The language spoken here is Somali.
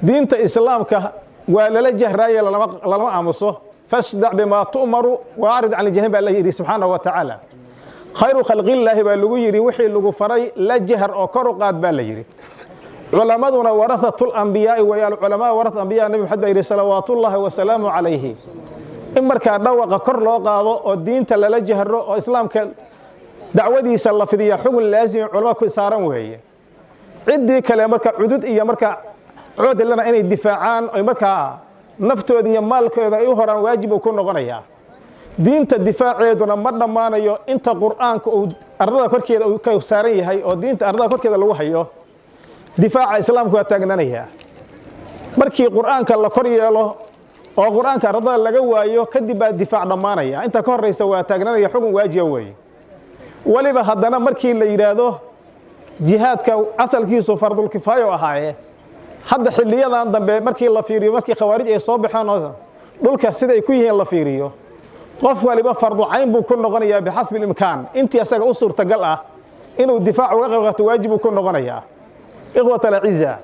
Diinta islaamka waa lala jahraaye, lalama aamuso. Fasdac bimaa tu'maru waacrid can iljahiim baa la yidhi subxaanahu wa tacaala. Khayru khalqillaahi baa lagu yidhi, wixii lagu faray la jahar oo kor u qaad baa la yidhi. Culammaduna warahatul anbiyaai weeye, alculamaa waratha anbiyaa. Nabi Maxamed baa yidhi salawaatullaahi wasalaamu calayhi. In markaa dhawaqa kor loo qaado oo diinta lala jahro oo islaamka dacwadiisa la fidiya xugun laazima culamada ku saaran weeye. Ciddii kale marka cudud iyo marka coodilana inay difaacaan oy markaa naftooda iyo maalkooda ay u horaan waajib uu ku noqonayaa. Diinta difaaceeduna ma dhammaanayo inta qur'aanka uu ardada korkeeda uu ka saaran yahay oo diinta ardada korkeeda lagu hayo. Difaaca islaamku waa taagnanayaa. Markii qur'aanka la kor yeelo oo qur'aanka ardada laga waayo, kadib baa difaac dhammaanaya. Inta ka horreysa waa taagnanaya, xugun waajiba weeye. Weliba haddana markii la yidhaahdo jihaadka asalkiisu fardulkifaayo ahaaye, hadda xilliyadan dambe markii la fiiriyo, markii khawaarij ay soo baxeen oo dhulka siday ku yihiin la fiiriyo, qof waliba fardu cayn buu ku noqonayaa bixasbi ilimkaan. Intii asaga u suurtagal ah inuu difaac uga qayb qaato waajib buu ku noqonayaa. Ikhwat alaciza.